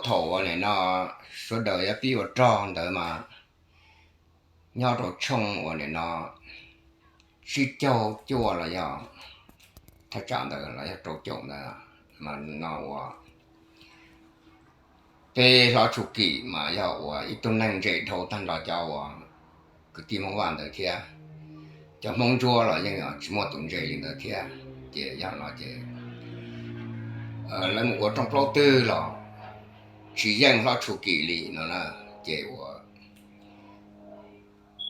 Thaum uas nim no sawv daws yuav pib ua rog ntawd mas nyob rau tshooj uas nim no tsib caug cuaj los yog thaj tsam ntawd los yog rau caum ntawd, mas no uas peb Hlob Tshuj Kim mas yog uas ib tug neeg ntse dhau tag nrho cov uas kwv tij Hmoob Vaj ntawd thiab. Cov Hmoob Ntsuab los yeej tsis muaj tus ntse li ntawd thiab. Ces yog no ces lawv mus ua rooj plaub twg los tsis yeej Hlob Tshuj Kim li no na. Ces uas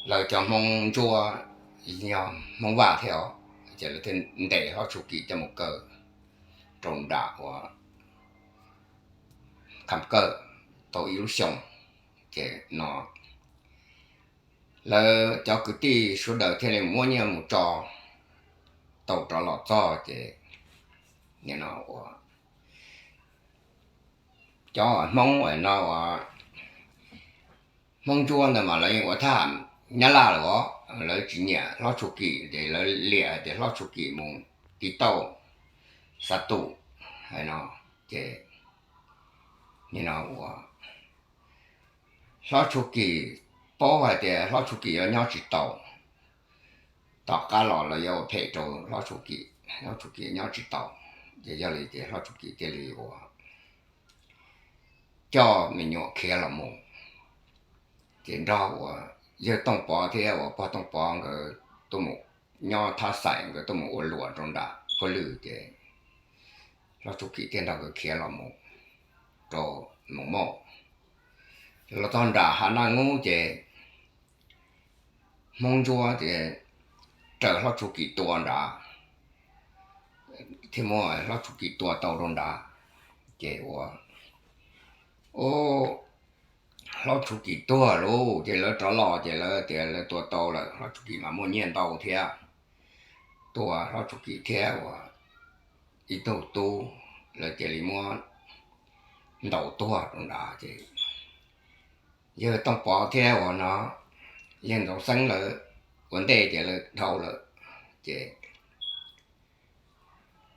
lawv cov Hmoob Ntsuab, yog Hmoob Vaj thiab os, ces lawv thiaj ntes Hlob Tshuj Kim coj mus kaw rau nram uas Kham Kawj tau ib lub xyoos. Ces no lawv cov kwv tij sawv daws thiaj li muab nyiaj mus tso tau rov los txog ces nim no uas cov Hmoob no uas Hmoob Ntsuab ntawd mas lawv yeej ua thaj nyab laj lawm os, lawv tsis nyiam Hlob Tshuj Kim ces lawv liam hais tias Hlob Tshuj Kim mus tiv tauj xav tus hais no. Ces nim no uas Hlob Tshuj Kim paub hais tias Hlob Tshuj Kim yuav nyob tsis tau, tom qab los lawv yuav ua phem rau Hlob Tshuj Kim, Hlob Tshuj Kim nyob tsis tau. Ces yog li ces Hlob Tshuj Kim thiaj li ua coj me nyuam khiav los mus. Ces nrog uas yawg Tooj Pov thiab uas pog Tooj Pov nkawd tuaj mus nyob thab xais, nkawd tuaj mus ua luam rau nram Phuab Lwj ces Hlob Tshuj Kim thiaj nrog nkawd khiav los mus rau Moos Mauj. Los txog nram Hav Naj Ngub ces Hmoob Ntsuab ces raws Hlob Tshuj Kim tua nrad, thiaj muab Hlob Tshuj Kim tua tau rau nrad. Ces ua Hlob Tshuj Kim tuag lauj, ces lawv rov los ces lawv tias lawv tua tau lawm, Hlob Tshuj Kim mas muaj nyiaj ntau thiab. Tua Hlob Tshuj Kim thiab uas ib tug tub, lawv cia li muab ntaus tuag rau nrad ces yawg Tooj Pov thiab uas no yawg Ntxoov Xeeb lawv ua ntej ces lawv dhau lawm. Ces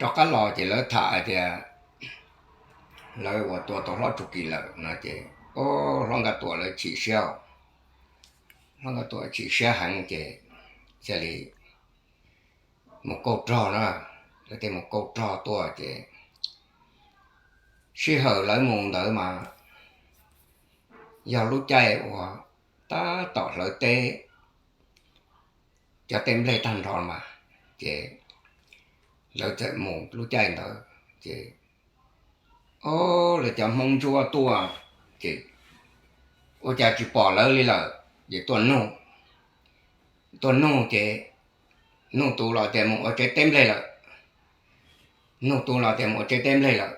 rov qab los ces lawv tham hais tias lawv uas tua tau Hlob Tshuj Kim lawm no ces, o, Hlob Nkaj Tuam lawv chim siab, Hlob Nkaj Tuam chim siab heev ces cia li mus kauj rog na, lawv thiaj mus kauj rog tuaj ces sij hawm lawv mus ntawd mas yog lub caij uas tab tom hlawv teb, cov teb nplej tag nrho mas, ces lawv txawm mus lub caij ntawd ces, o, lawv cov Hmoob Ntsuab tuaj ces ua cas tsis pom lawv li lawm, ces tuaj nug, tuaj nug ces nug tus los tias mus ua tsev teb nplej lawm, nug tus los tias mus ua tsev teb nplej lawm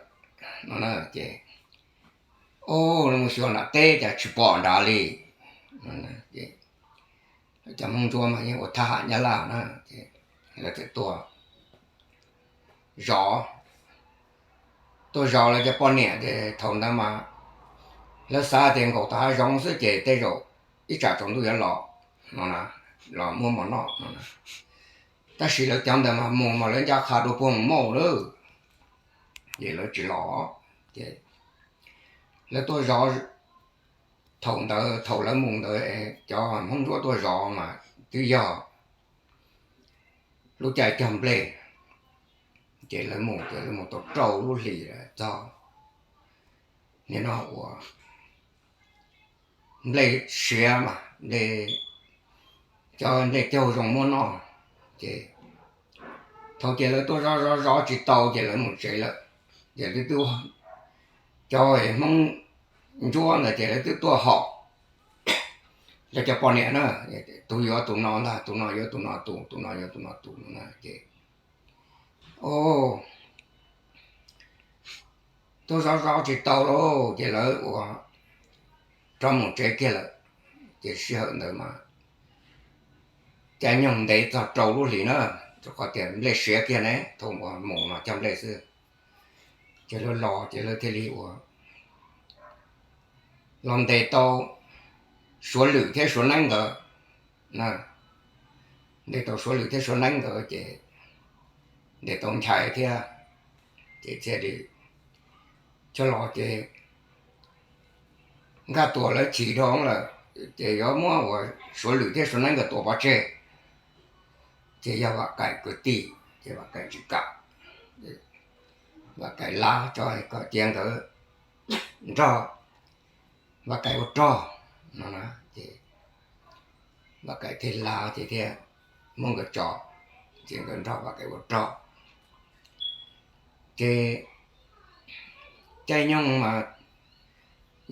no ces, o, lawv mus xyuas nram teb cas tsis pom nrad li. Cov Hmoob Ntsuab mas yeej ua thaj ham nyab laj na, lawv txawm tuaj zov, tuaj zov lawv cov poj niam ces thaum ntawd mas lawv xav tias nkaum tau hav zoov xwb ces tej zaum ib tsam tsaus ntuj yuav los no na, los muab mov noj no na. Tab sis lawv cov ntawd mas mus mas lawv ncaj qha dua puag Moos Mauj lawm, ces lawv tsis los. Ces lawv tuaj zov, thaum ntawd thaum lawv mus ntawd cov Hmoob Ntsuab tuaj zov mas twb yog lub caij cog nplej, ces lawv mus ces lawv mus tau rau lub hlis txog nim no uas nplej siav mas nplej, cov nplej caug zoo muab noj. Ces thaum ces lawv tuaj zov zov zov tsis tau ces lawv mus tsev lawm. Ces lawv twb, cov Hmoob Ntsuab ntawd ces lawv twb tuaj hom lawv cov poj niam na, tus yuav tus no ntag, tus no yuav tus no tus, tus no yuav tus no tus no ces, o, tuaj zov zov tsis tau lauj ces lawv ua rov mus tsev kiag lawm. Ces sij hawm ntawd mas caij nyoog ntev txog rau lub hlis na, rau qhov tias nplej siav kiag ne, thaum uas mus no cog nplej xwb. Ces lawv los ces lawv thiaj li ua los ntes tau Suav Lwm thiab Suav Neeb nkawd na, ntes tau Suav Lwm thiab Suav Neeb nkawd ces ntes tau Nchaiv thiab, ces thiaj li coj los ces Nkaj Tuam lawv chim dhau lawm, ces yuav muab uas Suav Lwm thiab Suav Neeb nkawd tua pov tseg, ces yog Vam Kaim kwv tij, ces Vam Kaim tsis kam. Vam Kaim lav tso kom cia nkawd nrog Vam Kaim ua rog no na, ces Vam Kaim thiaj lav ces thiaj muab nkawd tso, ces nkawd nrog Vam Kaim ua rog. Ces caij nyoog mas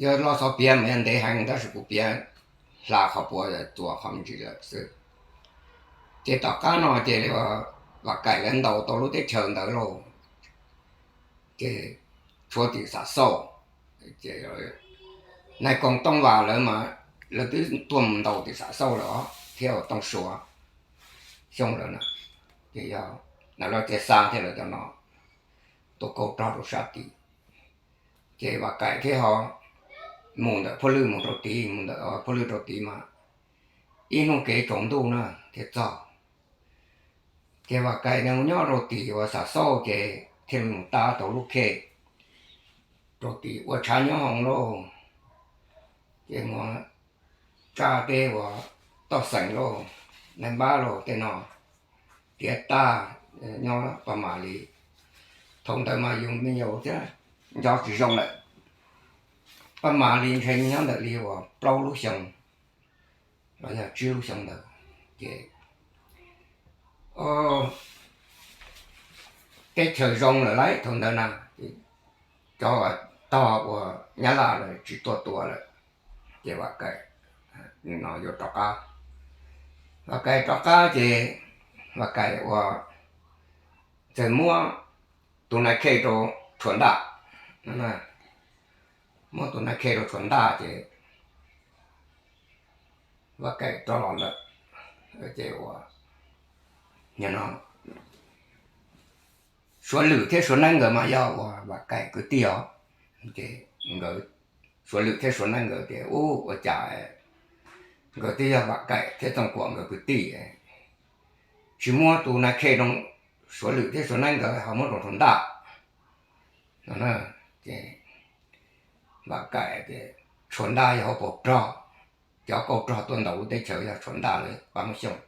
yog loj xov piav mas yog ntev heev tab sis kuv piav hla qhov puav txuas qhov me ntsis lawm xwb. Ces tom qab no ces Vam Kaim lawv ntaus tau lub teb chaws ntawd lauj, ces tshuav tim Xam Xauj, ces Nais Koom Tooj Vam lawv mas lawv twb tuaj mus ntaus tim Xam Xauj lawm thiab, Tooj Suav, Xyooj lawv na, ces yog lawv ces xa thiab lawv cov no tuaj kauj rog rau sab tid. Ces Vam Kaim thiaj ho mus ntawm Phuaj Lwj mus rau tid, mus ntawm Phuaj Lwj rau tid mas ib hnub kev tsaus ntuj na thiaj txog. Ces Vam Kaim nws nyob rau tim uas Xam Xauj ces thiaj li mus tab tau lub khej rau tim ua tshav nyob hoom lauj, ces mus tsa tej uas toj xeem lauj, nais npab lauj tej no tiav tag nyob Paj Mam Lis. Thaum ntawd mas yus me nyuam thiab nco tsis zoo lawm. Paj Mam Lis ntshe nyob ntawm li uas plaub lub xyoo los yog tsib lub xyoo ntawd, ces teb chaws zoo lawm lauj thaum ntawd na, cov tog uas Nyab Laj lawm tsis tuaj tua lawm, ces Vam Kaim no yuav rov qab. Vam Kaim rov qab ces Vam Kaim uas txawm muab tus nais khej rau Tshuas Ntaj, muab tus nais khej rau Tshuas Ntaj ces Vam Kaim rov los lawm. Ces uas no Suav Lwm thiab Suav Neeb nkawd mas yog uas Vam Kaim kwv tij os. Ces nkawd, Suav Lwm thiab Suav Neeb nkawd tias, Ub, ua cas nkawd twb yog Vam Kaim thiab Tooj Kuam nkawd kwv tij, tsis muab tus nais khej rau Suav Lwm thiab Suav Neeb nkawd ho muab rau Tshuas Ntaj no na? Ces Vam Kaim tias, Tshuas Ntaj yog hauv paus rog, cov kauj rog tuaj ntaus lub teb chaws yog Tshuas Ntaj lawv pab Hmoob Xyooj,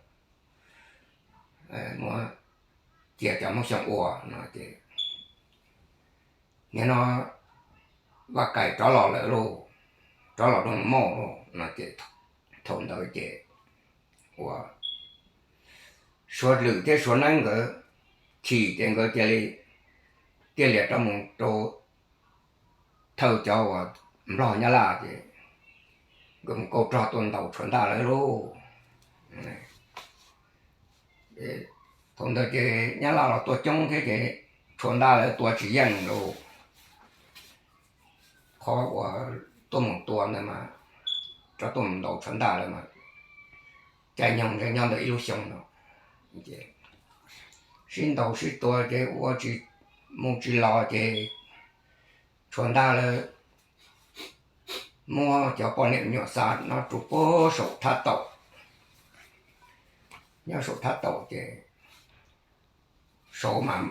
muab cia cov Hmoob Xyooj ua no ces nim no Vam Kaim rov los lawm lauj, rov los rau Mauj lauj no ces thaum ntawd ces uas Suav Lwm thiab Suav Neeb nkawd chim ces nkawd cia li tiaj lias rov mus rau thawj cov uas Nplog Nyab Laj ces nkawd mus kauj rog tuaj ntaus Tshuas Ntaj lawv lauj. Thaum ntawd ces Nyab Laj los tuaj coob thiab ces Tshuas Ntaj lawv tua tsis yeej lauj. Qhov uas tuaj mus tua ntawd mas, rov tuaj mus ntaus Tshuas Ntaj lawv mas caij nyoog nyob ntawm ib lub xyoo no, sib ntaus sib tua ces ua tsis mus tsis los ces Tshuas Ntaj lawv muab cov poj niam me nyuam xa no rau puag saum Thab Taum. Nyob saum Thab Taum ces saud mas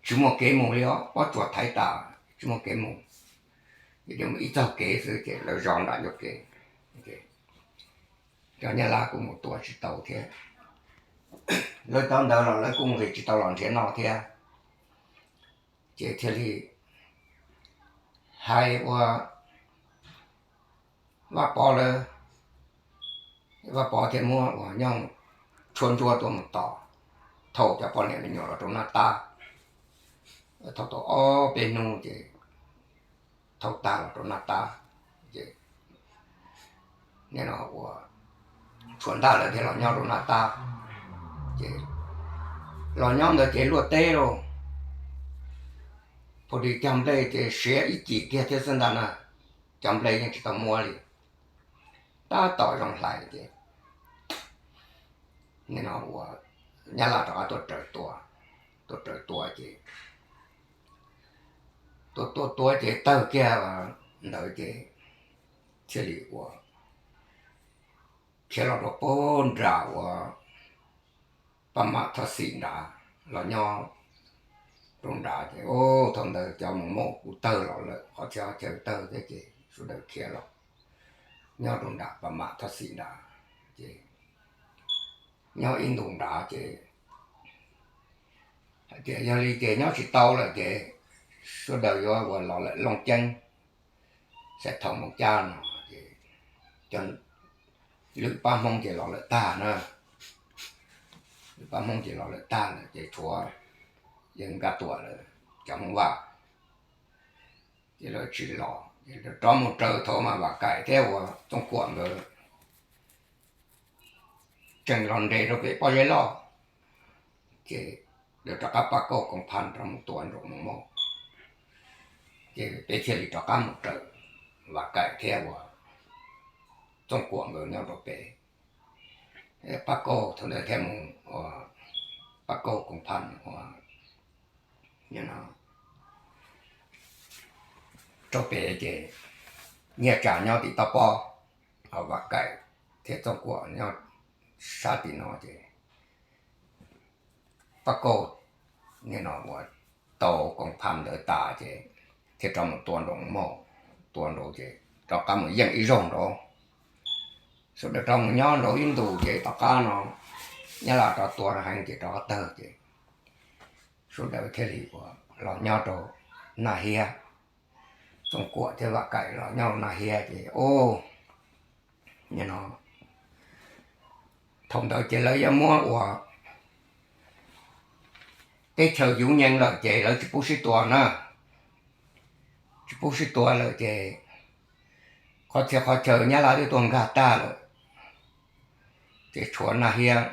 tsis muaj kev mus li os, pob tsuas thaiv tas tsis muaj kev mus, ces mus ib txog kev xwb ces lawv zov nram ncauj kev. Cov Nyab Laj kuj mus tua tsis tau thiab. Lawv tau ntawd los lawv kuj nqis tsis tau los nrhiav noj thiab, ces thiaj li hais ua Vaj Pov lawv, Vaj Pov thiaj muab uas nyooj tshuab ntsuab tuaj mus tos, thauj cov poj niam me nyuam los rau Naj Tab. Thauj tau ob peb hnub ces thauj tag los rau Naj Tab, ces nim no uas Tshuas Ntaj lawv thiaj los nyob rau Naj Tab. Ces los nyob ntawd ces luaj teb lauj, phu dis cog nplej ces siav ib cim kiag thiab xwb ntag na, cov nplej yeej tsis tau muab li, tab tom zoo hlais ces nim no uas Nyab Laj rov qab tuaj raws tua, tuaj raws tua ces tuaj tuaj tua ces tawg kiag ntawd ces thiaj li uas khiav los rau puag nram uas Paj Mam Thoj Xim nrad, los nyob rau nrad ces thaum ntawd cov Moos Mauj kuj tawg los lawm, qhov txhia qhov chaw tawg thiab ces sawv daws khiav los. nyob rau nram pas mam thoj xim nrad, ces nyob ib ntus nrad ces hais tias yog li ces nyob tsis tau lawm ces sawv daws yuav ua los lawm Looj Ceeb, xais thaum moos caj no ces cov lwm pab Hmoob ces los lawm tag na, lwm pab Hmoob ces los lawm tag lawm ces tshuav yawg Nkaj Tuam lawm cov Hmoob Vaj, ces lawv tsis los ces rov mus raws thaum mas Vam Kaim thiab uas Txooj Kuam nkawd tseem los nres rau pem pob zeb loj, ces lawv rov qab pab kauj koom pha rov mus tua nraum Moos Mauj, ces peb thiaj li rov qab mus raws Vam Kaim thiab uas Txooj Kuam nkawd nyob rau pem pab kauj thaum ntawd thiaj mus ua pab kauj koom pha ua rau pem ces Nyiaj Tsa nyob tim toj pob, ho Vam Kaim thiab Txooj Kuam nyob sab tim no ces pab kauj nim no uas tau koom pha ntawd tas ces thiaj rov mus tua nraum Moos Mauj, tua nraud ces rov qab mus yeej ib zaug nraud, sawv daws rov mus nyob nraud ib ntus ces tom qab no Nyab Laj rov tua heev ces rov qab tawg ces sawv daws thiaj li uas los nyob rau Naj Hiab, Txooj Kuam thiab Vam Kaim los nyob rau Naj Hiab ces o no thaum ntawd ces lawv yuav muab ua teb chaws yuv nyees lawm ces lawv tsis pub sib tua na, tsis pub sib tua lawm ces qhov txhia qhov chaw Nyab Laj twb tuaj nkag tag lawm, ces tshuav Naj Hiab,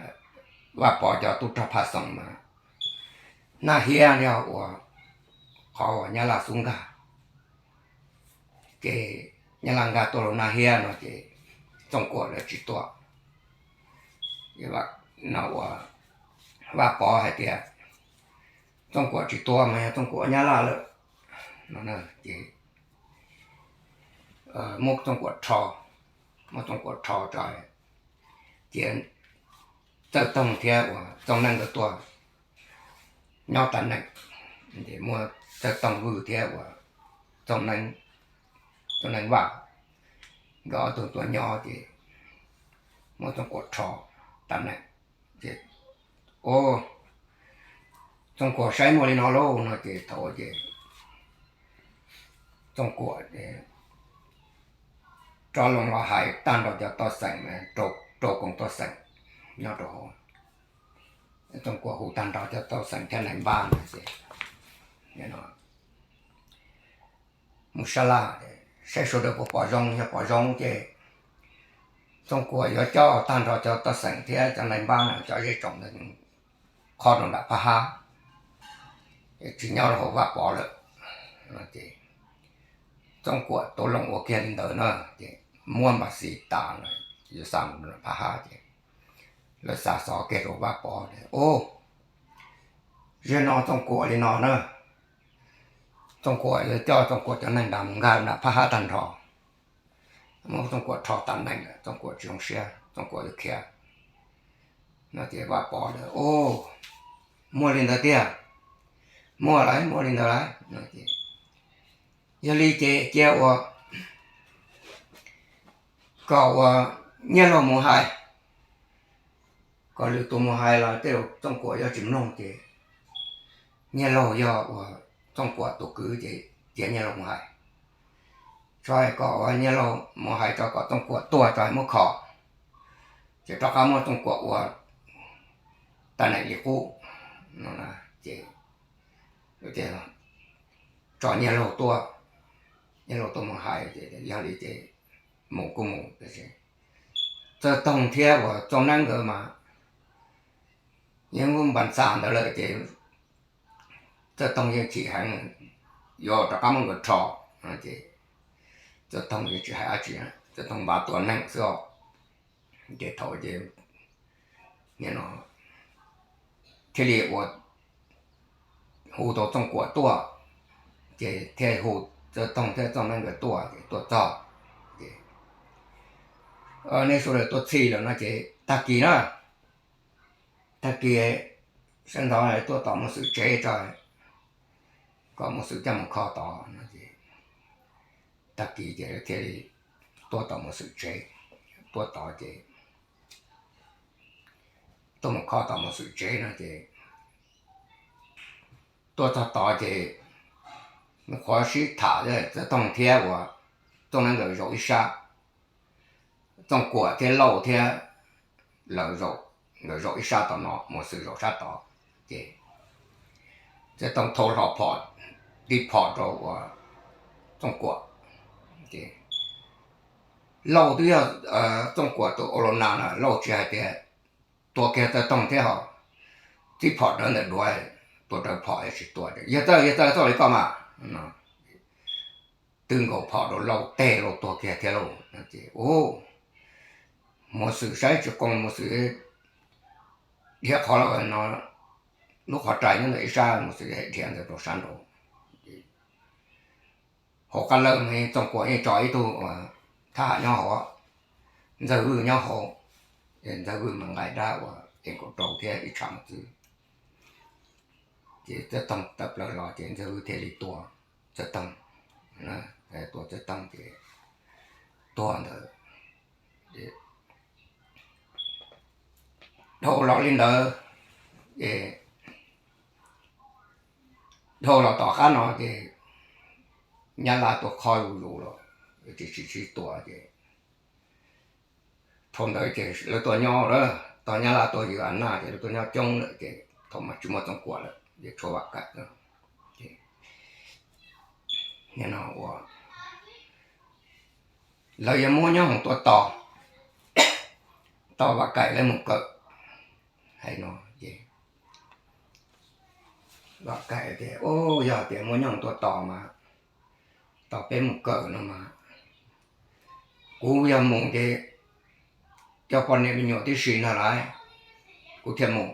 Vaj Pov cov tub rog Phaj Xoom mas Naj Hiab yog ua qhov uas Nyab Laj xub nkag, ces Nyab Laj nkag tuaj rau Naj Hiab no ces Txooj Kuam lawv tsis tua, no ua Vaj Pov hais tias Txooj Kuam tsis tua mas yog Txooj Kuam Nyab Laj lawm no ces muab Txooj Kuam rho, muab Txooj Kuam rho tso, cia Txawj Toog thiab uas Txooj Neeb nkawd tuaj nyob tas neem, ces muab Txawj Toog Vwj thiab uas Txooj Neeb, Txooj Neeb Vaj nkawd ob tug tuaj nyob ces muab Txooj Kuam rho tas neem ces o Txooj Kuam saib muaj li no lauj no ces thaum ces Txooj Kuam rov loo los hais tag nrho cov toj xeem, rau koom toj xeem nyob rau hauv, Txooj Kuam hu tag nrho cov toj xeem thiab nais npab no ces mus sab laj saib sawv daws puas pom zoo, yog pom zoo ces Txooj Kuam yuav coj tag nrho cov toj xeem thiab cov nais npab no cov zej tsoom ntawd qhov rau nram Phab Hab, tsis nyob rau hauv Vaj Pov lawm no ces Txooj Kuam tau loo ua kiag li ntawd na ces muab npas xis tas lawm yuav xa mus rau nram Phab Hab ces lawv xa xov kiag rau Vaj Pov tias o, zaum no Txooj Kuam li no na, Txooj Kuam yuav coj Txooj Kuam cov neeg nrad mus nkag nram Phab Hab tag nrho, muab Txooj Kuam rho tas neem lawm, Txooj Kuam tsis zoo siab, Txooj Kuam yuav khiav no ces Vaj Pov tias o, muaj li ntawd tiag, muaj lauj, muaj li ntawd lauj no ces yog li ces cia ua kom ua Nyiaj Laug mus hais, kom lwm tus mus hais los tej zaum Txooj Kuam yuav tsis mloog ces Nyiaj Laug yog uas Txooj Kuam tus kwv ces cia Nyiaj Laug mus hais, tso kom uas Nyiaj Laug mus hais tso kom Txooj Kuam tuag tso muab kho, ces rov qab muab Txooj Kuam ua tas neem li qub no ces tso Nyiaj Laug tuaj, Nyiaj Laug tuaj mus hais ces yog li ces mus kuj mus tab sis Txawj Toog thiab uas Txooj Neeb nkawd mas yeej muaj npas xas ntawd lawm ces Txawj Toog yeej chim heev, yuav rov qab muab nkawd rho ces Txawj Toog yeej tsis hais dab tsi, Txawj Toog npav tua neeg xwb os. Ces thaum ces no thiaj li ua hu tau Txooj Kuam tuaj, ces thiaj hu Txawj Toog thiab Txooj Neeb nkawd tuaj ces tuaj txog ces nej sawv daws tuaj txhij lawm no ces tag kis na, tag kis sawv ntxov tuaj tos Muaj Xwm tsev tso, kom Muaj Xwm coj mus kho tod no ces tag kis ces thiaj li tuaj tom Muas Xwm tsev, tuaj tod ces tuaj mus kho tom Muas Xwm tsev no ces tuaj txog tod ces qhuav sib tham Txawj Toog thiab uas Txooj Neeb nkawd zaum ib sab, Txooj Kuam thiab Lauj thiab lawv zaum ib sab tom no, Muas Xwm zaum sab tod. Ces Txawj Toog thau hlo phom, tib phom rau uas Txooj Kuam. Ces Lauj twb yog Txooj Kuam tus ua laus na, Lauj tsis hais tias tua kiag Txawj Toog thiab ho tib phom rawv ntawm duav, tua rawv phom tsis tua, yawg Txawj, yawg Txawj, txawj li koj mas no. Twb nkaus phom rau Lauj teg, Lauj tuag kiag thiab lauj. Ces Muas Xwm saib tsis zoo, Muas Xwm dhia qhov lawm no, lub qhov rais nyob ntawm ib sab, Muas Xwm dhia ntawd rau sab nraud. Hauv qab lawj mas Txooj Kuam yeej tso ib tug thab ham nyob hauv, Ntxawg Vwj nyob hauv, Ntxawg Vwj mas nqa dab uas ees kaum rau thiab ib tsham mos txwv. Ces Txawj Toog tawm plaws los ces Ntxawg Vwj thiaj li tua Txawj Toog, tua Txawj Toog ces tuag ntawd. Dhau los li ntawd ces dhau los tom qab no ces Nyab Laj tuaj khob zuj zus los tsis tsis sib tua ces thaum ntawd ces lawv tuaj nyob lawm, tog Nyab Laj tuaj ywg a naj ces lawv tuaj nyob coob lawm ces thaum mas tsis muaj Txooj Kuam lawm ces tshuav Vam Kaim. Ces ua lawv yuav muab Nyob Hoom tua tos, tos Vam Kaim lawv mus kawm hais no ces Vam Kaim tias, Yog tias muab Nyob Hoom tua tos mas tos peb mus kawm no mas kuv yog mus ces coj poj niam me nyuam tib si ntag lauj, kuv thiaj mus.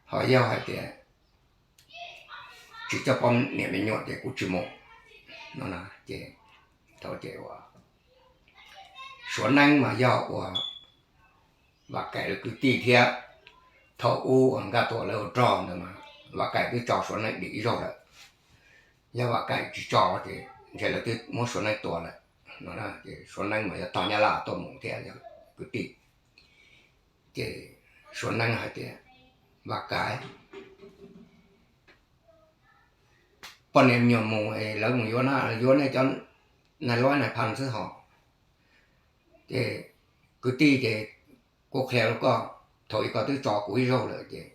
Ho yog hais tias tsis coj poj niam me nyuam ces kuv tsis mus no na. Ces thaum ces ua Suav Neeb mas yog ua Vam Kaim lawv kwv tij thiab. Thaum ub uas Nkaj Tuam lawv ua rog ntawd mas Vam Kaim twb tso Suav Neeb dim ib zaug lawm. Yog Vam Kaim tsis tso ces ntshe lawv twb muab Suav Neeb tua lawm no. Ces Suav Neeb mas yog tog Nyab Laj tuaj mus thiab yog kwv tij. Ces Suav Neeb hais tias, Vam Kaim, poj niam me nyuam mus es lawv mus yuav na, yuav nej cov nais lob nais phas xwb hos. Ces kwv tij ces kuv qhia rau koj, thaum ub koj twb tso kuv ib zaug lawm ces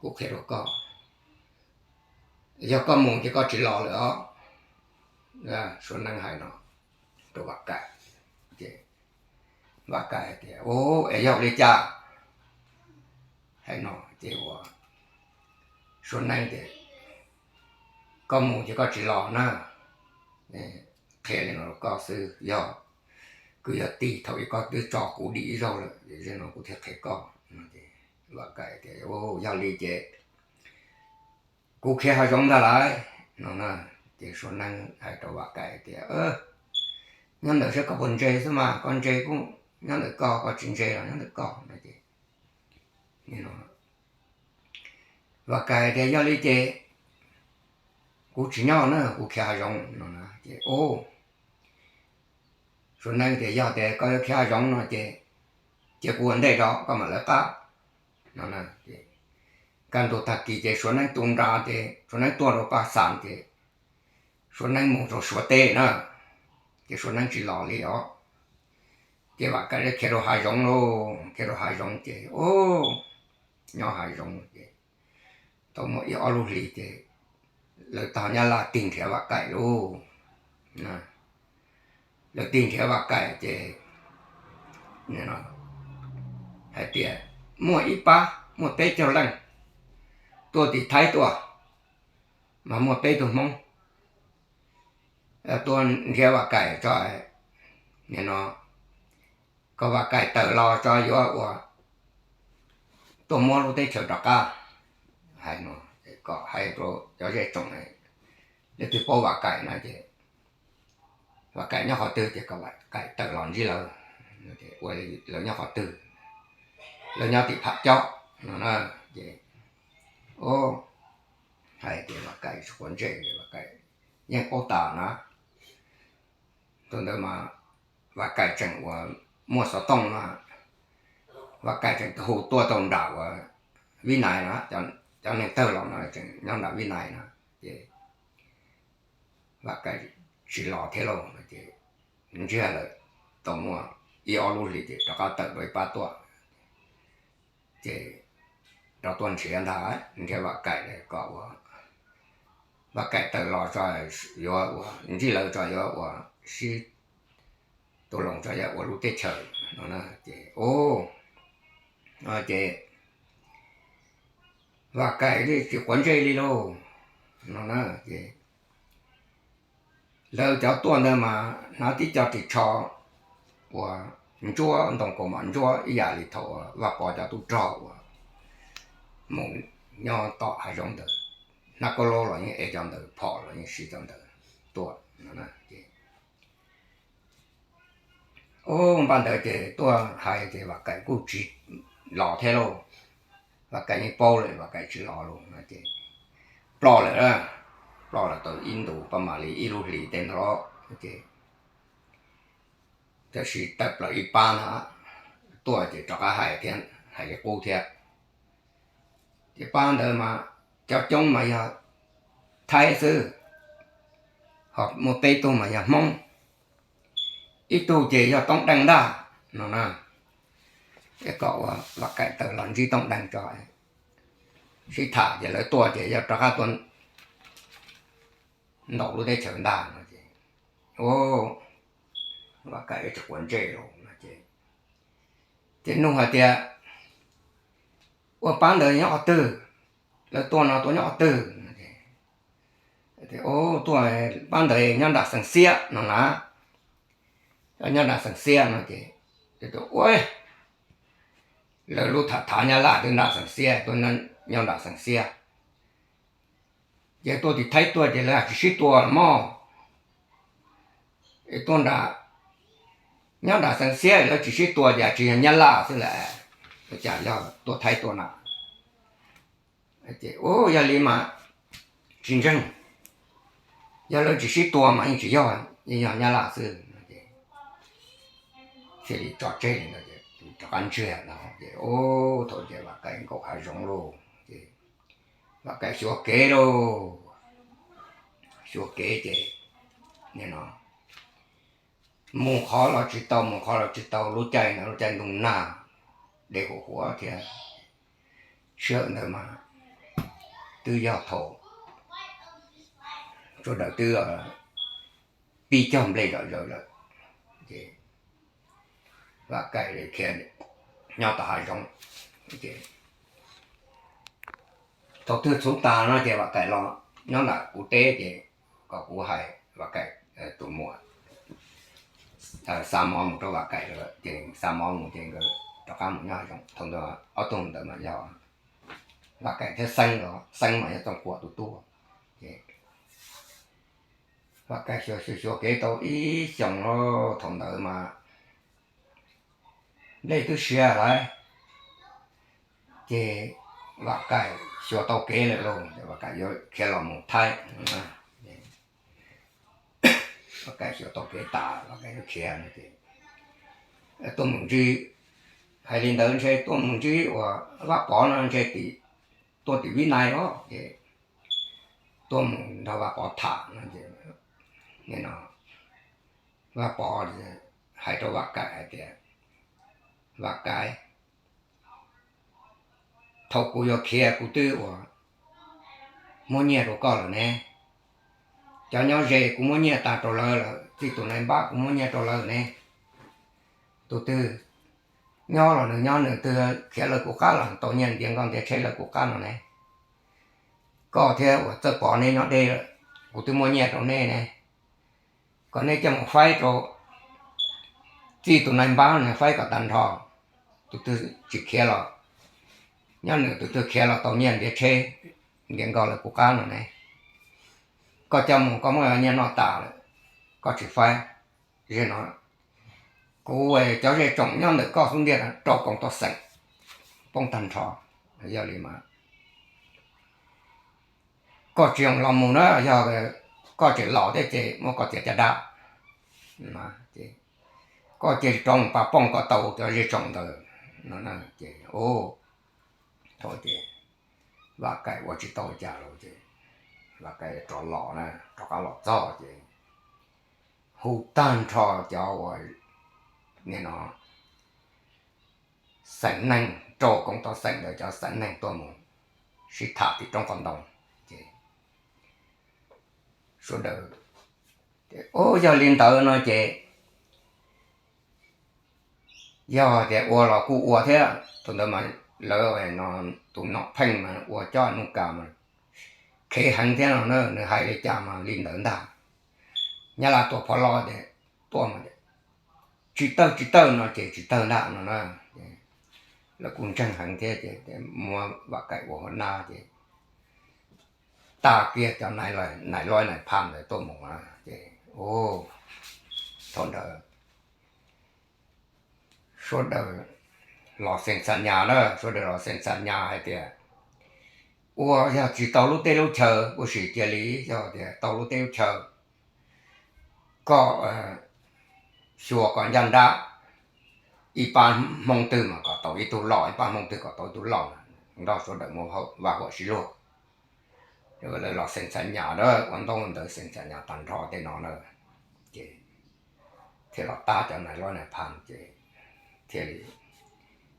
kuv qhia rau koj, yog koj mus ces koj tsis los lawm os. Suav Neeb hais no rau Vam Kaim, ces Vam Kaim tias, Es yog li cas? Hais no ces ua Suav Neeb tias, Koj mus ces koj tsis los na. Qhia li no rau koj xwb, yog kwv yog tij, thaum ub koj twb tso kuv dim ib zaug lawm, ces no kuv thiaj qhia koj. Vam Kaim tias, Yog li ces kuv khiav hav zoov ntag lauj no na. Ces Suav Neeb hais rau Vam Kaim tias, Nyob ntawm saib koj puas ntse xwb mas, koj ntse kuj nyob ntawm koj, koj tsis ntse los nyob ntawm koj no. Ces Vam Kaim tias, Yog li ces kuv tsis nyob na, kuv khiav hav zoov no na. Ces Suav Neeb tias, Yog tias koj yuav khiav hav zoov no ces cia kuv ua ntej tso, koj mam lawv qab no na. Kaj ntug tag kis ces Suav Neeb tu nra ces Suav Neeb tuaj rau Paj Xas ces Suav Neeb mus rau Suav teb na, ces Suav Neeb tsis los li os. Ces Vam Kaim khiav rau hav zoov lauj, khiav rau hav zoov ces nyob hav zoov ces tau muaj ib ob lub hlis ces lawv tog Nyab Laj tig nrhiav Vam Kaim lauj. Lawv tig nrhiav Vam Kaim ces hais tias muaj ib pab muaj peb caug leej tuaj tim Thaib tuaj, mas muaj peb tug Hmoob tuaj nrhiav Vam Kaim tso, no kom Vam Kaim tawm los tso yuav ua tuaj muab lub teb chaws rov qab. Hais no kom hais rau cov zej tsoom, leej twg paub Vam Kaim no ces Vam Kaim nyob qhov twg ces kom Vam Kaim tawm los ntsib lawv, ua lawv nyob qhov twg, lawv nyob tim Pham Cob no na. Ces hais tias Vam Kaim tsis quav ntsej, Vam Kaim yeej paub tas na. Thaum ntawd mas Vam Kaim tseem uas muaj xov tooj no, Vam Kaim tseem hu tuaj tau nram uas Vib Nais no, cov neeg tawg los no tseem nyob nram Vib Nais no, ces Vam Kaim tsis los thiab lauj no ces ntsiag lawm, tau muaj ib ob lub hlis ces rov qab tawm dua ib pab tuaj. Ces rov tuaj nrhiav ntag, nrhiav Vam Kaim kom ua, Vam Kaim tawm los tso, yuav ua ntsij lawv tso, yuav ua sib tus loos tso, yuav ua lub teb chaws no ces, ces Vam Kaim tsis quav ntsej li lauj no na ces lawv cov tuaj ntawd mas hnav tib co ris tsho uas ntsuab ntoo kaus mom ntsuab ib yam li thaum Vaj Pov cov tub rog uas mus nyob tom hav zoov ntawd, hnab kaub laub los yeej ev cov ntawd, phom los yeej siv cov ntawd tuaj no ces Ub, npaj ntawd ces tuaj hais ces Vam Kaim kuj tsis los thiab lauj. Vam Kaim yeej paub lawm Vam Kaim tsis los lauj no ces ploj lawm, ploj lawm tau ib ntus pab mam li ib lub hlis tej ntawd ces, tab sis tawm plaws ib pab ntag, tuaj ces rov qab hais thiab, hais li qub thiab. Ces pab ntawd mas cov coob mas yog Thaib xwb, ho muaj peb tug mas yog Hmoob, ib tug ces yog Toob Deej ntag no na. Es kom ua Vam Kaim tawm los ntsib Toob Deej tso sib tham ces lawv tuaj ces yog rov qab tuaj ntaus lub teb chaws ntag no ces, Vam Kaim tsis quav ntsej los no ces, ces nug hais tias, Ua pab ntawd nyob qhov twg? Lawv tuaj no tuaj nyob qhov twg? Tuaj, pab ntawd nyob nram Xeev Xiab no na, nyob nram Xeev Xiab no ces, ua, lawv lub tham thav Nyab Laj twb nram Xeev Xiab, tuaj nyob nram Xeev Xiab. Ces tuaj tim Thaib tuaj ces lawv tsis sib tua los mog. Tuaj nram, nyob nram Xeev Xiab lawv tsis sib tua ces tsis yog Nyab Laj xwb lawm, cas yog tuaj Thaib tuaj na. Ces, Ub, yog li mas tsis ntseeg, yog lawv tsis sib tua mas yeej tsis yog, yeej yog Nyab Laj xwb. Thiaj li tso tseg li ntawd, rov qab ntsiag no ces, ub, thaum ces Vam Kaim nkaum hav zoov lauj ces Vam Kaim xyuas kev lauj, xyuas kev ces nim no mus qhov los tsis tau, mus qhov los tsis tau, lub caij no lub caij ntuj nag, dej huv huav thiab. Sij hawm ntawd mas twb yog thaum sawv daws twb pib cog nplej zom zaws lawm, ces Vam Kaim khiav nyob tom hav zoov. Thaum twg txhuv tas no ces Vam Kaim los nyob nram kuv teb ces kom kuv hais Vam Kaim tus muam xa mov mus rau Vam Kaim lawm ces xa mov mus ces nkawd rov qab mus nyob hav zoov. Thaum ntawd ob tug ntawd mas yog Vam Kaim thiab Xeeb, Xeeb mas yog Txooj Kuam tus tub. Ces Vam Kaim xyuas xyuas kev tau ib xyoos los thaum ntawd mas nplej twb siav lawm, ces Vam Kaim xyuas tau kev lawm lauj, Vam Kaim yuav khiav los mus Thaib. Vam Kaim xyuas tau kev tas Vam Kaim yuav khiav no ces tuaj mus ntsib, hais li ntawd ntshe tuaj mus ntsib uas Vaj Pov no ntshe tim, tuaj tim Vib Nais os ces tuaj mus nrog Vaj Pov tham no ces, no Vaj Pov hais rau Vam Kaim hais tias, Vam Kaim, thaum kuv yuav khiav kuv twb uas muab nyiaj rau koj lawm ne. Cov nyob ze kuv muab nyiaj tas rau lawv lawm, txij tus nais npab kuv muab nyiaj rau lawv ne. Tus twg nyob los nws nyob, nws twg khiav lawv kuv qab los tau nyiaj ntiav nkoj ntiav tsheb lawv kuv qab no ne. Koj thiab uas Txawj Pov neb nyob deb lawm, kuv twb muab nyiaj rau neb ne, kom neb coj mus faib rau txij tus nais npab no faib kom tag nrho. Tus twg tsis khiav los nyob, nws tus twg khiav los tau nyiaj ntiav tsheb ntiav nkoj lawv kuv qab no ne. Koj coj mus koj muab nyiaj noj tas lawm, koj tsis faib, ze no kuv cov zej tsoom nyob ntawm koj xub ntiag rau koom tau xeem poob tag nrho. Yog li mas koj tsis zoo los mus na, yog koj tseem laus thiab ces muab koj txiav caj dab. Ces koj cia li rov mus pas pooj kom tau cov zej tsoom ntawd no. Ces thaum ces Vam Kaim ua tsis tau cas los ces Vam Kaim rov los na, rov qab los txog ces hu tag nrho cov uas nim no xeem neeg rau koom tau xeem ntawd cov xeem neeg tuaj mus sib tham tim roob qos ntoo. Ces sawv daws, o, yog li ntawd no ces yog tias ua los kuj ua thiab. Thaum ntawd mas lawv no, tus nom pheej mas ua cov nuj kas mas khev heev thiab no na, nws hais li cas mas li ntawd ntag. Nyab Laj tua phov los ces tuaj mas tsis tawg tsis tawg no ces tsis tawg ntag no na. Lawv kuj ntseeg heev thiab ces muab Vam Kaim ua hua nab ces tag kiag cov nais loj nais phas ntawd tuaj mus na. Ces thaum ntawd sawv daws los xeem xam nyas na, sawv daws los xeem xam nyas hais tias ua yog tsis tau lub teb lub chaw, kuj sim cia li, yog tias tau lub teb lub chaw, koj xyuas kom ncaj nrab, ib pab Hmoob twg mas kom tau ib tug lauj, ib pab Hmoob twg kom tau ib tug lauj, nrog sawv daws muaj vaj huam sib luag. Lawv los xeem xam nyas na, ua ntaub ntawv xeem xam nyas tag nrho tej no na, ces thiaj los tab cov nais loj nais phas ces thiaj li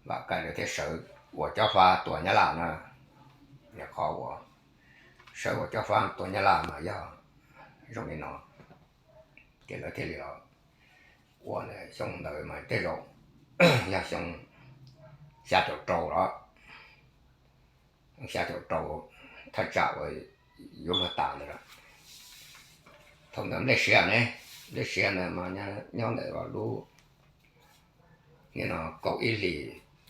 Vam Kaim lawv thiaj sawv ua cob fab tua Nyab Laj na. Yog qhov uas sawv ua cob fab tua Nyab Laj mas yog zoo li no, ces lawv thiaj li los ua xyoo ntawd mas tej zaum yog xyoo xya caum rau los, xya caum rau, thaj tsam uas yuav luag tas ntawd lawm. Thaum ntawd nplej siav ne, nplej siav ntawd mas nyob ntawm lub, no kaum ib hlis,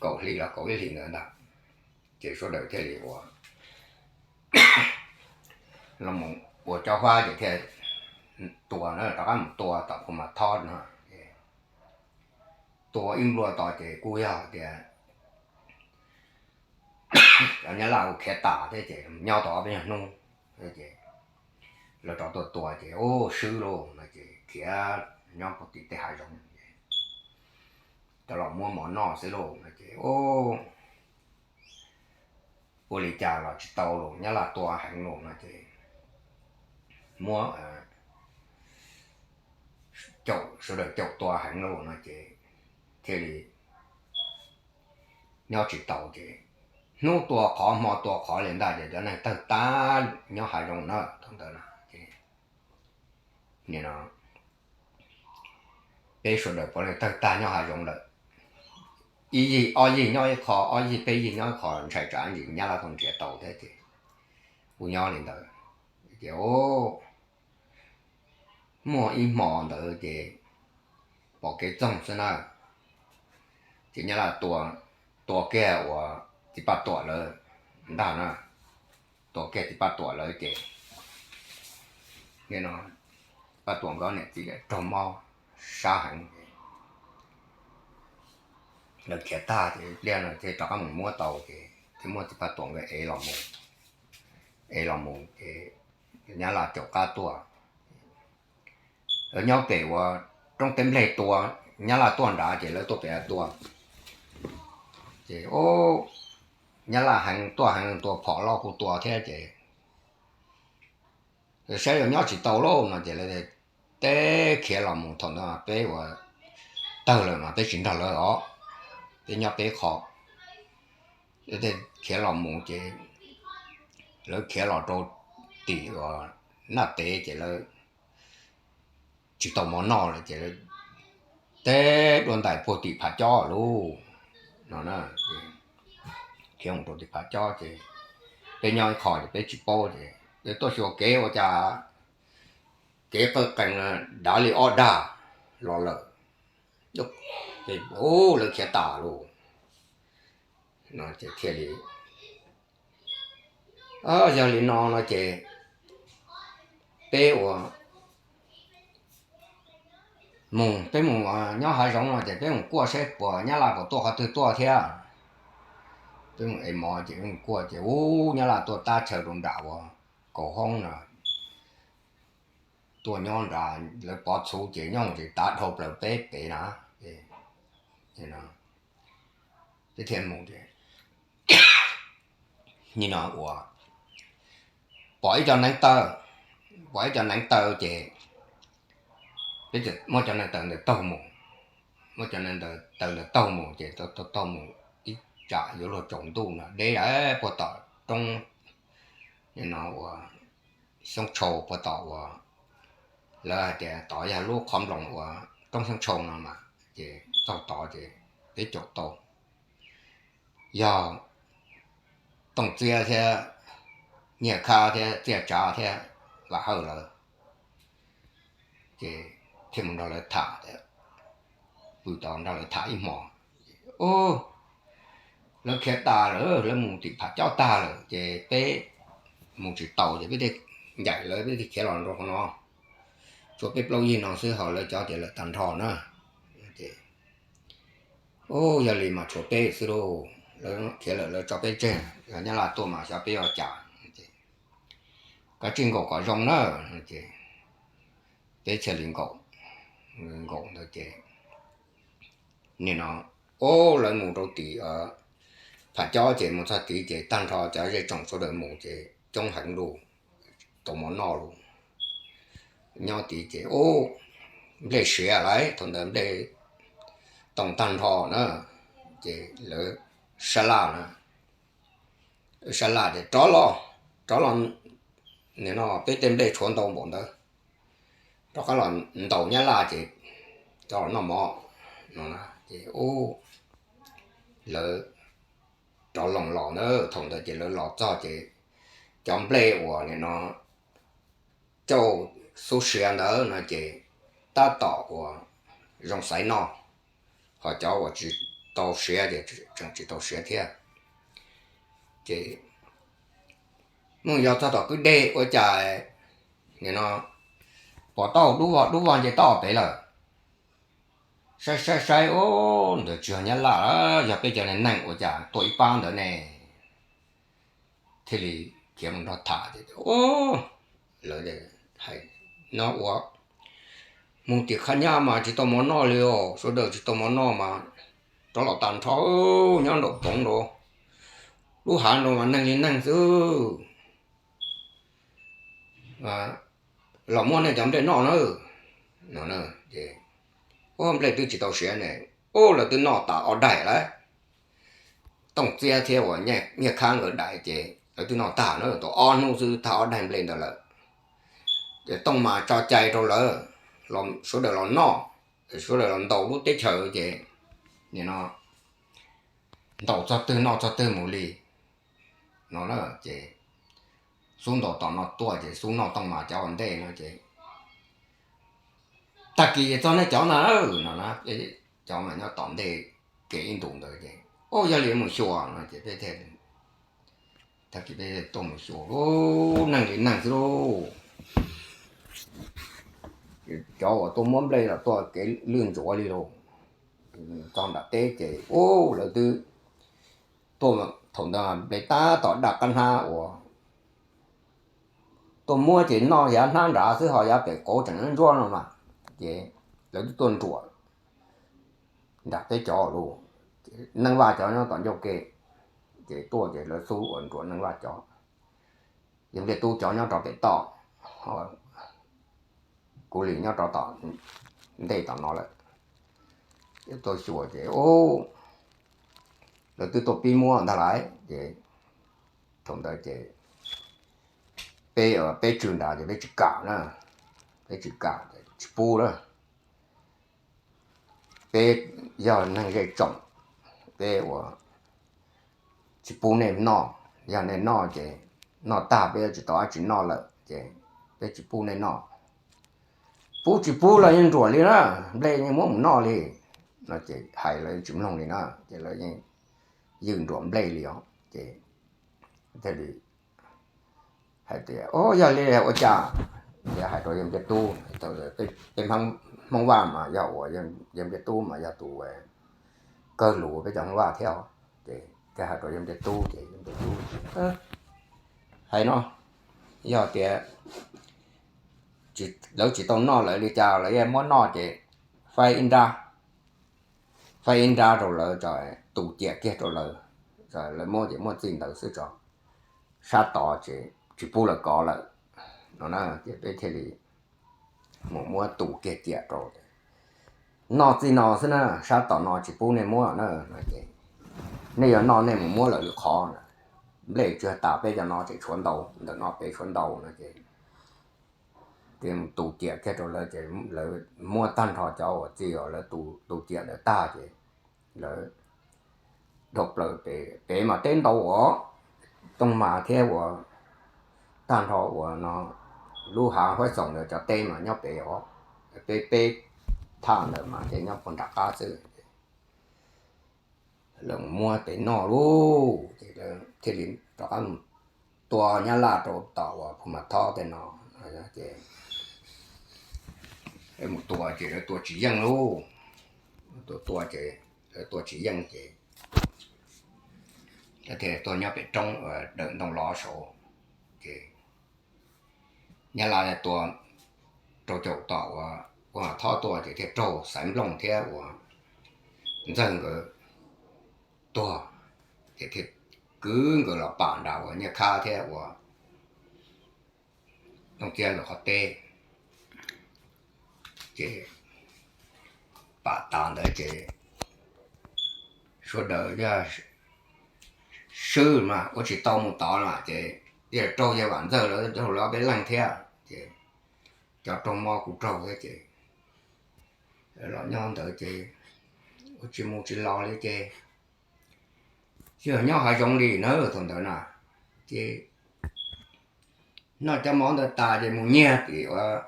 kaum hli los kaum ib hlis ntawd ntag, ces sawv daws thiaj li ua, los mus ua cob fab ces thiaj tua na, rov qab mus tua tom Phu Mas Thob no. Tua ib nplua tos ces kuj yog tias cov Nyab Laj kuj khiav tas thiab ces nyob tau ob peb nyuag hnub, ces lawv rov tuaj tua ces ua swb lauj no ces khiav nyob puag tim tej hav zoov, cov los muab mov noj xwb lauj no ces ua li cas los tsis tau lauj, Nyab Laj tua heev lauj no ces muab caum, sawv daws caum tua heev lauj no ces thiaj li nyob tsis tau ces hnub tua qhov hmo tua qhov li ntag ces cov neeg tawg tag nyob hav zoov na. Thaum ntawd na ces nim no peb sawv daws puav leej tawg tag nyob hav zoov lawm. Ib yig ob yig nyob ib qho, ob yig peb yig nyob ib qho, ntshai tsam ntsis Nyab Laj tau nrhiav tau thiab ces kuj nyob li ntawd. Ces muaj ib hmo ntawd ces pom kev txoog xwb na, ces Nyab Laj tua kiag uas txiv Paj Tuam lawv ntag na, tua kiag txiv Paj Tuam lawv ces no Paj Tuam nkawd niam txiv raug mob sab heev. Lawv khiav tag ces pliag no thiaj rov qab mus muab tau ces thiaj muab txiv Paj Tuam nkawd ev los mus, ev los mus ces Nyab Laj caum qab tuaj. Lawv nyob pem uas roob teb nplej tua, Nyab Laj tuaj nrad ces lawv tuaj pem tua. Ces Nyab Laj heev tuaj heev tua phom loj kuj tua thiab ces saib yuav nyob tsis tau lauj no ces lawv teb khiav los mus. Thaum ntawd peb uas tawg lawm mas peb tsis nrog lawv os, peb nyob peb qho. Khiav los mus ces lawv khiav los rau tim uas Naj Tev ces lawv tsis tau mov noj lawm ces lawv teb dua ntais puag tim Phav Cob lauj no. Khiav mus rau tim Phav Cob ces peb nyob ib qho ces peb tsis paub ces lawv tuaj xyuas kev ua cas kev qawj qees dav li ob dag los lawm. Ces lawv khiav tas lauj no ces thiaj li, yog li no no ces peb ua mus, peb mus nyob hav zoov no ces peb mus kuaj saib puas Nyab Laj puas tuaj qhov twg tuaj thiab. Peb mus ev mov ces peb mus kuaj ces ub, Nyab Laj tuaj tab chaw rau nram uas kaum hoob no. tuaj nyob nrad, lawv pov txhuv ces nyob mus ces tav dhau plaws peb pem na. Ces thiaj mus ces nim no ua pom ib co neev taw, pom ib co neev taw ces peb muab cov neev taw ntawd taug mus, muab cov neev taw ntawd taug mus ces taug taug mus ib tsam yuav luag tsaus ntuj no deb puag tom roob, nim no ua Xyoob Tshau puag tom uas lawv hais tias tod yog lub qhov nploos uas roob Xyoob Tshau no mas, ces txog tod ces peb caum tau yog Tooj Txiab thiab Nyiaj Khab thiab Txiaj Tsav thiab Vam Hawj lawv, ces thiaj mus nrog lawv tham, pw tod nrog lawv tham ib hmos. Ub, lawv khiav tas lawm, lawv mus tim Pham Cob tag lawm ces peb mus tsis tau ces peb thiaj ncaim lawv, peb thiaj khiav los rau qhov no. Tshuav peb plaub yig no xwb, ho lawv cov ces lawm tag nrho na. Ces ub, yog li mas tshuav peb xwb lauj, lawv khiav lawm lawv tso peb tseg, yog Nyab Laj tuaj mas xyov peb yuav ua cas. Ces kav tsij nkaum kom zoo na. Ces peb thiaj li nkaum, nkaum ntawd ces nim no, ub, lawv mus rau tim Pham Cob ces mus txog tid ces tag nrho cov zej tsoom sawv daws mus ces coob heev lauj, tau mov noj lauj. Nyob tid ces ub, nplej siav lawm, thaum ntawd nplej toom tag nrho na, ces lawv sab laj na, sab laj ces rov los, rov los, nim no peb tej nplej tshuav ntau npaum ntawd, rov qab los ntaus Nyab Laj ces rov los noj mov no na. Ces ub, lawv rov los los na, thaum ntawd ces lawv los txog ces cov nplej uas nim no cauj xub siav ntawd no ces tab tom uas zoo xaiv noj, ho cov uas tsis tau siav ces tseem tsis tau siav thiab. Ces mus yos txog tom kwj deg ua cas nim no pom taub hau dub vog dub vog nce taub hau pem lawm. Saib saib saib, ub, ntawd tsis yog Nyab Laj, yog peb cov neeg ua cas tuaj ib pab ntawd ne. Thiaj li khiav mus nrog tham tias, ub, lawv hais no ua mus tim Khab Nyab mas tsis tau mov noj li os, sawv daws tsis tau mov noj mas rov los tag nrho, nyob nraum poov nraud, lub hav nraud mas neeg li neeg xwb. Los muab nej cov nplej noj na. No ces, ub, nplej twb tsis tau siav ne. Ub, lawv twb noj tas ob daim lawm. Tooj Txiab thiab uas Nyiaj Khab nkawd daim ces lawv twb noj tag na, tau ob hnub xwb tag ob daim nplej ntawd lawm. Ces Tooj mas tso cai rau lawv, sawv daws los noj, sawv daws los ntaus lub teb chaws ces nim no ntaus txog twg noj txog twg mus li no na. Ces xub ntaus tom no tuaj ces xub noj Tooj mas cov ua ntej no ces, tag kis txog nej cov ntag no na, cov mas nyob tom ntej kev ib ntus ntawd ces, ub, yog li mus xyuas no ces peb thiaj, tag kis peb tuaj mus xyuas, ub, neeg li neeg xwb lauj. Cov uas tuaj muab nplej los tuaj kev lwj ntsuav li lauj. Txog nram teb ces, ub, lawv twb tuaj, thaum ntawd nplej tab tom daj qab hnab uas tuaj muab ces noj yav hnab nrad xwb ho yav pem qauv tseem ntsuab no mas. Ces lawv twb tuaj nruam nram peb cov lauj. Neej Vaj cov nyob tom ncauj ke, ces tuaj ces lawv xub uas nruam Neej Vaj cov, Yawg Npliaj Tub cov nyob rau pem toj, kuv li nyob rau tom ntej tom no lawm. Tuaj xyuas ces, ub, lawv twb tuaj pib muab ntag lauj. Ces thaum ntawd ces peb, peb tswv nrad ces peb tsis kam na, peb tsis kam, tsis pub na. Peb yog neeg zej tsoom, peb ua tsis pub nej noj, yog nej noj ces noj tag peb yuav tsis tau dab tsi noj lawm ces peb tsis pub nej noj. Pub tsis pub los yeej nruam li na, nplej yeej muab mus noj li no ces hais lawv yeej tsis mloog li na, ces lawv yeej ywj nruam nplej li os. Ces thiaj li hais tias, o, yog li ua cas, ces hais rau Yawg Npliaj Tub, peb Hmoob Vaj mas yog ua, Yawg Npliaj Tub mas yog tus kawg lus peb cov Hmoob Vaj thiab. Ces thiaj hais rau Yawg Npliaj Tub ces Yawg Npliaj Tub hais no, yog tias lawv tsis tau noj lawv li cas lawv yeej muab noj ces faib ib nrab, faib ib nrab rau lawv, tus ciam kiag rau lawv, lawv muab ces muaj txij ntawd xwb tso, sab tod ces tsis pub lawv kov lawm no na. Ces peb thiaj li mus muab tus kiag ciam rau, noj txij no xwb na, sab tom no tsis pub nej muab na no ces nej yuav noj nej mus muab lawm lwm qhov na. Nplej tsw tas peb cov no ces tshuav ntau, ntawm no peb tshuav ntau no ces tus ciam kiag rau lawv ces lawv muab tag nrho cov uas txij os lawv tus ciam ntawd tag ces lawv dhau plaws pem, pem mas teb ntau os, tooj mas thiab uas tag nrho uas no lub hav huab xoom ntawd cov teb mas nyob pem os, peb peb thaj ntawd mas ces nyob puag nram qab xwb. Lawv mus muab pem noj lauj, ces thiaj li rov qab mus tua nyab laj rau tom uas Phu Mas Thob tej no, ces mus tua ces lawv tua tsis yeej lauj, tua tua ces lawv tua tsis yeej ces lawv thiaj tuaj nyob pem roob dawm ntoo los saud, ces nyab laj tua rau caum tom uas Phu Mas Thob tuaj ces thiaj raug Xaiv Nplooj thiab uas Ntxawg nkawd tuag, ces thiaj kwv nkawd los pam nram uas Nyiaj Khab thiab uas Tooj Ciab nkawd qhov teb. Ces pam tas ntawd ces sawv daws yog swb mas ua tsis tau mus tod na ces raug yawg Vam Ntxawg lawv raug lawv ob peb leeg thiab ces cov raug mob kuj raug thiab ces los nyob ntawd ces ua tsis mus tsis los li ces yog nyob hav zoov li na thaum ntawd na ces noj cov mov ntawd tas ces mus nyiag tim uas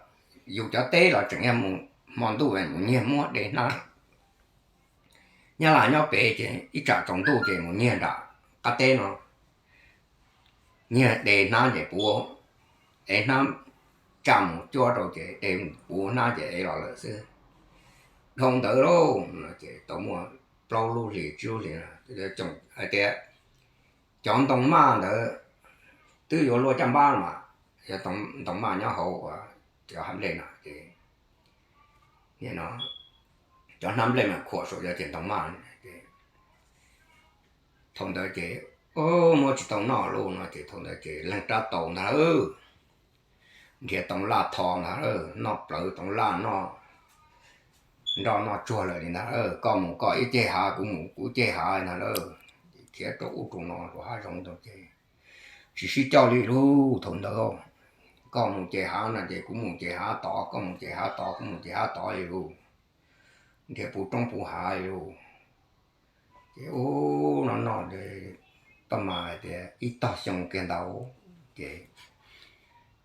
yus cov teb los tseem yog mus hmo ntuj mus nyiag muab de hnab. Nyab laj nyob pem ces ib tsam tsaus ntuj ces mus nyiag nram qab teb no, nyiag de hnab ces puv, ev hnab tsaj mus cuab rau ces de puv hnab ces ev los lawm xwb. Dhau ntawd lauj, ces tau muaj plaub lub hlis tsib lub hlis, hais tias cov ntoo maj ntawd twb yuav luaj caj npab mas, yog ntoo maj nyob hauv uas cov hav nplej no ces cov hnab nplej mas khuam saum cov ntoo maj. Thaum ntawd ces muab tsis tau noj lauj no ces thaum ntawd ces leej rab taus ntag, nrhiav toov laj tho ntag, noj plawv toov laj, noj nroj noj tsuag lawm li ntag, koj mus koj ib ceg hav, kuv mus kuv ib ceg hav ntag lauj. Khiav rau ub rau no rau hav zoov tau ces tsis sib coj li lauj thaum ntawd. Koj mus ceg hav no ces kuv mus ceg hav tod, koj mus ceg hav tod, kuv mus ceg hav tod li lauj. Nrhiav puv roob puv hav li lauj. Ces ub no noj, pab mas hais tias ib tog xyoo kiag ntau, ces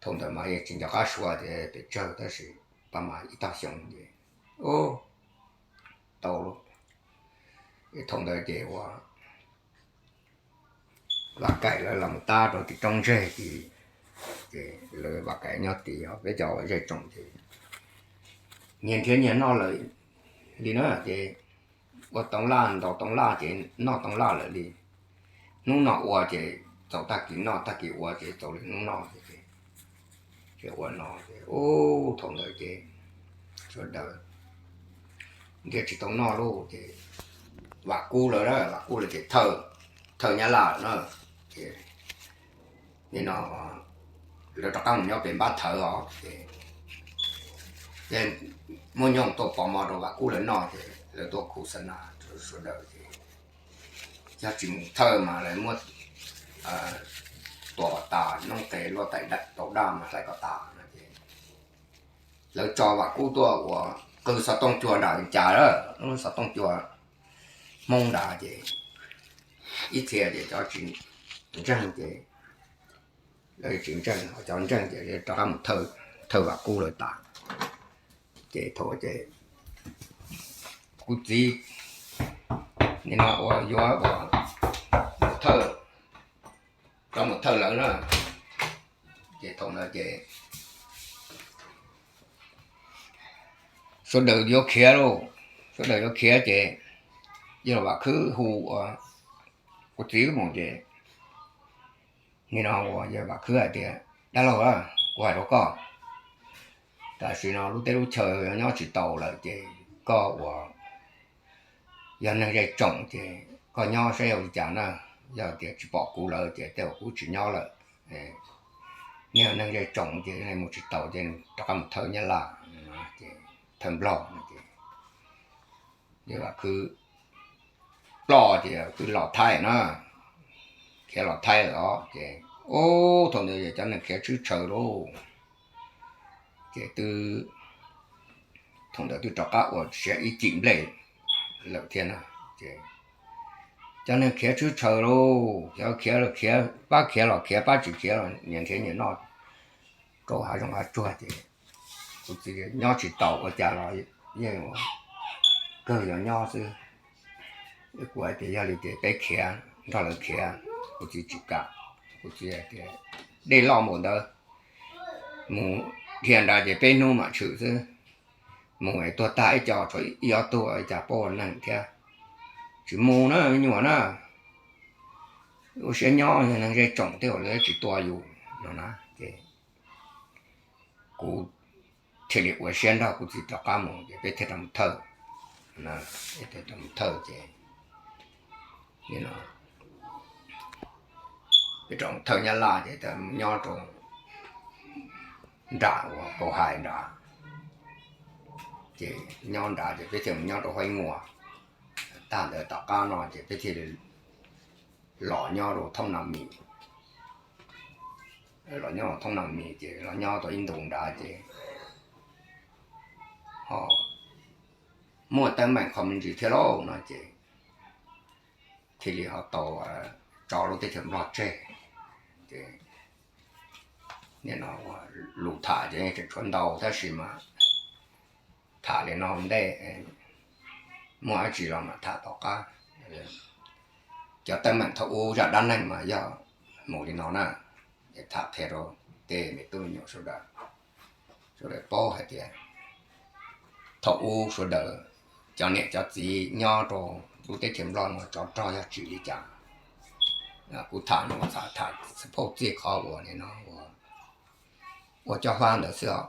thaum ntawd mas yeej tsis nco qab suav tias pes tsawg tab sis pab mas ib tog xyoo ces ub tau lauj. Thaum ntawd ces uas Vam Kaim lawv los mus tab rau tim roob ntseg ces, ces lawv Vam Kaim nyob tim peb cov zej tsoom ces nyias nrhiav nyias noj lawm li na ces ua toov laj ntaus toov laj ces noj toov laj lawm li. Hnub no ua ces txaus tag kis noj, tag kis ua ces txaus li hnub no ces ua no ces ub thaum ntawd ces sawv daws nrhiav tsis tau noj lauj ces Vam Kub lawv, Vam Kub lawv ces thawj nyab laj na ces nim no lawv rov qab mus nyob pem npab thawv os ces muab nyooj tuaj pov mov rau Vam Kub lawv noj ces lawv tuaj khuv xa na rau sawv daws ces yog tsis mus thawj mas lawv muab tua kom tas, noob qes luaj taim tau daj mas hlais kom tas no ces lawv tso Vam Kub tuaj ua qw xov tooj cua nram cas lawm, lub xov tooj cua Hmoob nrad ces ib txhia ces cov tsis ntseeg ces lawv tsis ntseeg, cov ntseeg ces rov qab mus thawj Vam Kub lawv tas. Ces thaum ces kuv txiv nim no ua yuav ua thawj, rov mus thawj lawv na. Ces thaum ntawd ces sawv daws yuav khiav lauj, sawv daws yuav khiav ces yawg Vam Khwb hu ua kuv txiv mus ces nim no ua yawg Vam Khwb hais tias, dab laug, kuv hais rau koj, Tam sim no lub teb lub chaw nyob tsis tau lawm ces koj uas yog neeg zej tsoom ces koj nyob saib ua li cas na. Yog tias tsis pom kuv lawm ces tej uas kuv tsis nyob lawm. Nej yog neeg zej tsoom ces mus tsis tau ces rov qab mus thawj Nyab Laj, thawj Nplog no ces khwv ploj ces khwv los Thaib na, khiav los Thaib lawm os ces, ub, thaum ntawd cov neeg khiav tshwj tshaw lauj. Ces twb, thaum ntawd twb rov qab ua siav ib cim nplej lawm thiab na. Ces cov neeg khiav tshwj tshaw lauj, khiav khiav khiav, pab khiav los khiav, pab tsis khiav los nyias nrhiav nyias noj rau hav zoov hav tsuag ces kuv txiv nyob tsis tau ua cas los yeej kawg yuav nyob xwb. Kuv hais tias yog li ces peb khiav nrog lawv khiav, kuv txiv tsis kam. Kuv txiv hais tias dej loj npaum ntawd, mus dhia nrad ces peb hnub mam tshwm xwb, mus es tuag tag ib co, tshuav ib ob tug cas paub ua neeg thiab. Tsis mus na me nyuam na, ua siab nyob, neeg zej tsoom tej uas lawv tsis tua yus no na. Ces kuv thiaj li ua siab nrog kuv txiv rov qab mus ces peb thiaj rov mus thawj, rov mus thawj ces peb rov mus thawj Nyab Laj ces mus nyob rau nram uas Kaus Hais nrad. Ces nyob nrad ces peb thiaj mus nyob rau Huaib Muas. Tag ntawd tom qab no ces peb thiaj li los nyob rau Thoob Nas Mis. Los nyob rau Thoob Nas Mis ces los nyob tau ib ntus nrad ces ho muaj teeb meem qhov me ntsis thiab lauj no ces thiaj li ho tau tso lub teb chaws Nplog tseg. Ces nim no lus tham ces tseem tshuav ntau tab sis mas tham li no ntej, muaj dab tsi los mam tham tom qab. Cov teeb meem thaum ub zaj dab neeg mas yog mus li no na, es tham qhia rau tej me tub me nyuam sawv daws, sawv daws paub hais tias thaum ub sawv daws cov niam cov txiv nyob rau lub teb chaws Nplog no tsov rog yog tsim li cas. Kuv tham no tham xov phauj txij qhov uas nim no ua cob fab ntawd xwb os.